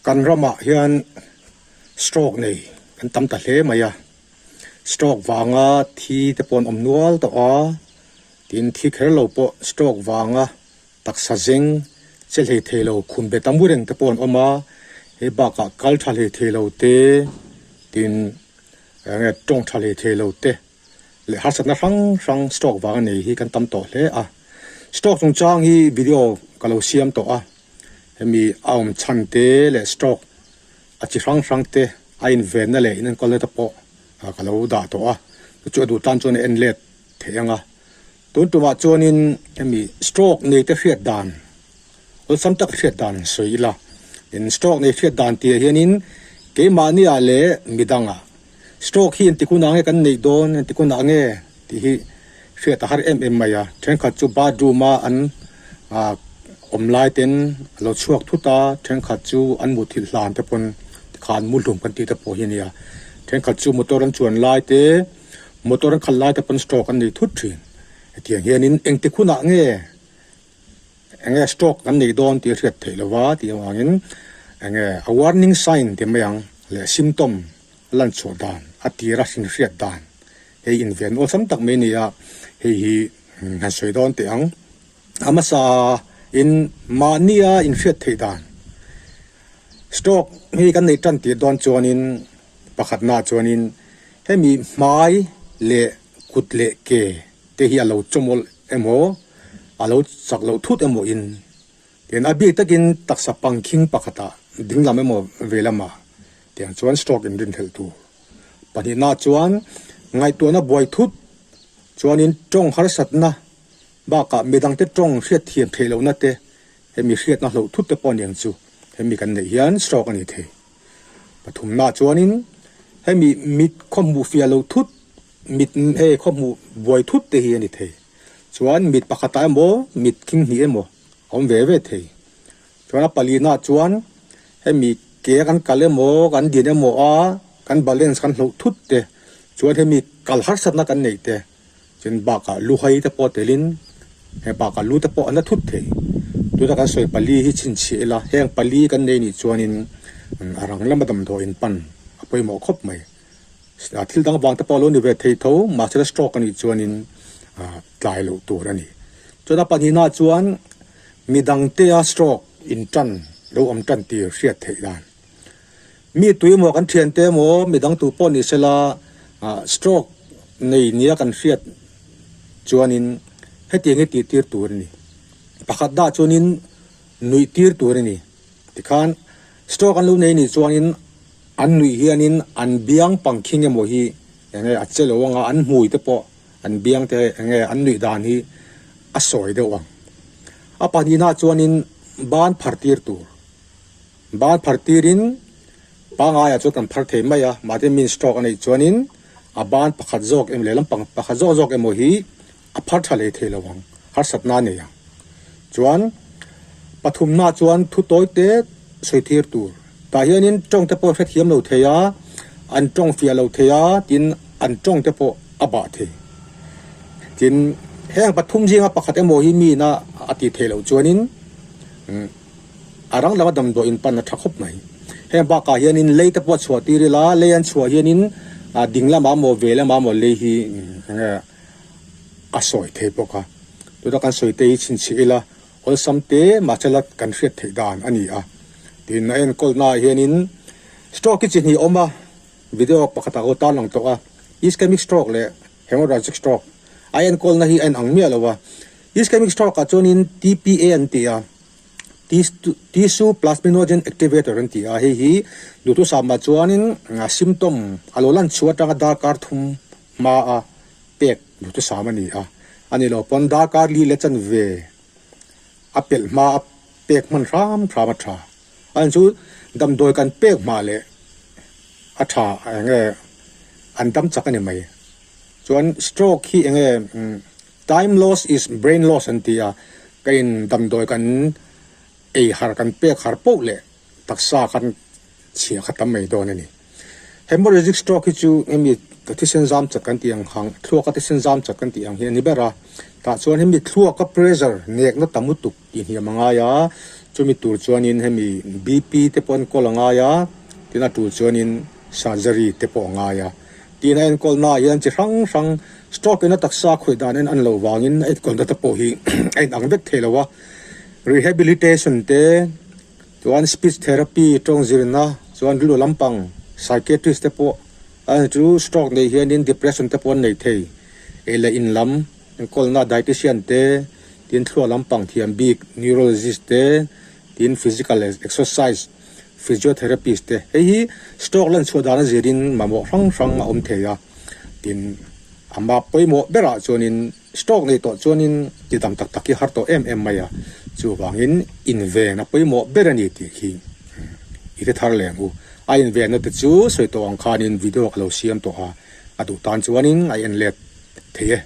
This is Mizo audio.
Kan ramah hian stroke nei kan tam ta hle mai a, stroke vanga thi te pawh an awm nual tawh a, tin thi kher lo pawh stroke vanga taksa zeng che hlei thei lo khum bet a mu reng te pawh an awm a, hei bakah kal tha hlei thei lo te tin eng nge tawng tha hlei thei lo te leh harsatna hrang hrang stroke vanga nei hi kan tam tawh hle a, stroke chungchang hi video ka lo siam tawh a. Hemi a awm chhan te leh stroke a chi hrang hrang te a invenna leh in enkawlna te pawh ka lo dah tawh a, chu chu a duh tan chuan a en let theih ang a. Tun tumah chuanin hemi stroke nei te hriat dan awlsam tak hriat dan sawi ila, in stroke nei hriat dan tih ah hianin keimahni ah leh midangah stroke hi engtik hunah nge kan neih dawn engtik hunah nge tih hi hriat a har em em mai a, thenkhat chu bathroom a an ah awm lai ten a lo chhuak thut a, thenkhat chu an muthilh hlan te pawn tikhan mu hlum kan tih te pawh hi a ni a, thenkhat chu motor an chuan lai te motor an khalh lai te pawn stroke an nei thut thin, hetiang hianin engtik hunah nge enge stroke kan nei dawn tih a hriat theih lo va tih avangin enge a warning sign ti mai ang leh symptom a lan chhuah dan a tira hrin hriat dan hei inven awlsam tak mai a ni a, hei hi han sawi dawn teh ang. A hmasa in mahnia inhriat theih dan stroke hi kan neih tan tir dawn chuanin pakhatnaah chuanin hemi hmai leh kut leh ke te hi a lo chawmawlh emaw a lo chak loh thut emaw in Tin, a bik takin taksa pangkhing pakhatah dinglam emaw ve lamah tiang chuan stroke inrinhlelh tur. Pahnihna chuan ngaihtuahna buai thut chuanin tawng harsatna bakah midangte tawng hriatthiam theih lohna te hemi hriatna hloh thut te pawh aniang chu hemi kan neih hian stroke a ni thei. Pathumna chuanin hemi mit khawhmuh fiah loh thut mit hei khawhmuh buai thut te hi a ni thei. Chuan mit pakhatah emaw mit khing hnih emaw a awm ve ve thei. Chuan a palinah chuan hemi ke kan kal emaw kan din emaw a kan balance kan hloh thut te chuan hemi kal harsatna kan neih te chuan bakah lu hai te pawh telin heng bakah lu te pawh a na thut thei. Tuna kan sawi pali hi chhinchhiah ila heng pali kan nei nih chuanin a rang lama damdawi in pan a pawimawh khawp mai. Thil dang vang te pawh a lo ni ve thei tho, mahse stroke a nih chuanin tlai loh tur a ni. Chuan a pahnihna chuan midangtea stroke in tan lo awm tan tir hriat theih dan. Mi tui emaw kan thiante emaw midang tu pawh ni sela stroke nei nia kan hriat chuanin hetiang hi tih tir tur a ni. Pakhat dah chuanin nuih tir tur a ni. Tikhan stroke an lo nei nih chuanin An nuih hianin an biang pangkhing emaw hi enge a che lo anga an hmui te pawh an biang te enge an nuih dan hi a sawi deuh ang. A pahnihna chuanin ban phar tir tur. Ban phar tirin pangaiah chuan kan phar thei mai a, mahse min stroke a neih chuanin a ban pakhat zawk em leh lampang pakhat zawk zawk emaw hi a phar tha leh thei lo ang, harsatna a nei ang. Chuan pathumna chuan thu tawi te sawi tir tur. Tah hianin tawng te pawh hrethiam lo thei a, an tawng fiah lo thei a, tin an tawng te pawh a bah thei. Tin heng pathum zinga pakhat emaw hi miin a a tih theih loh chuanin a rang lama damdawi in pan a tha khawp mai. Heng bakah hianin lei te pawh a chhuah tir ila, lei an chhuah hianin ding lamah maw ve lamah maw lei hi enge a sawi thei bawk a, tuna kan sawi te hi chhinchhiah ila awlsam te mahsela kan hriat theih dan a ni a, tin a enkawl naah hianin stroke hi chi hnih a awm a, video pakhatah ka lo tarlang tawh a, ischemic stroke leh hemorrhagic stroke a enkawlna hi a inang miah lo a, ischemic stroke ah chuanin T_P_A an ti a. Tissue plasminogen activator an ti a, hei hi duhthusam ah chuanin symptom a lo lan chhuah atanga darkar thum hma a pek duhthusam a ni a, a ni lo pawn darkar li leh chanve a pelh hma a pek hman hram hram a tha. A chu damdawi kan pek hma leh a tha enge an dam chak a ni mai. Chuan stroke hi enge Time loss is brain loss an ti a, ka in damdawi kan ei har kan pek har poh leh taksa khan chhia kha tam mai dawn a ni. Hemorrhagic stroke hi chu hemi thisen zam chat kan tih ang hang thluaka thisen zam chat kan tih ang hi a ni ber a, tah chuan hemi thluaka pressure nekna tam lutuk tih hniam a ngai a, Chumi tur chuanin hemi BP te pawh enkawl a ngai a, tin a tul chuanin surgery te pawh a ngai a. Tin a enkawl naah hian chi hrang hrang stroke in a taksa khawih dan en an loh vangin a enkawlna te pawh hi a inang vek thei lo a. Rehabilitation te chuan speech therapy tawng zirna chuan rilru lampang psychiatrist te pawh a chu stroke nei hianin depression te pawh an nei thei. Ei leh in lam enkawlna dietician te tin thluak lampang thiam bik neurologist te tin physical exercise physiotherapist te hei hi stroke lan chhuah dan a zirin mamawh hrang hrang a awm thei a tin ama pawimawh berah chuanin stroke nei tawh chuanin ti dam tak tak hi har tawh em em mai a chuvangin inven a pawimawh ber a ni tih khi i hre thar leh ang u a invenna te chu sawi tawh ang khanin video ka lo siam tawh a a duh tan chuanin a en let thei e.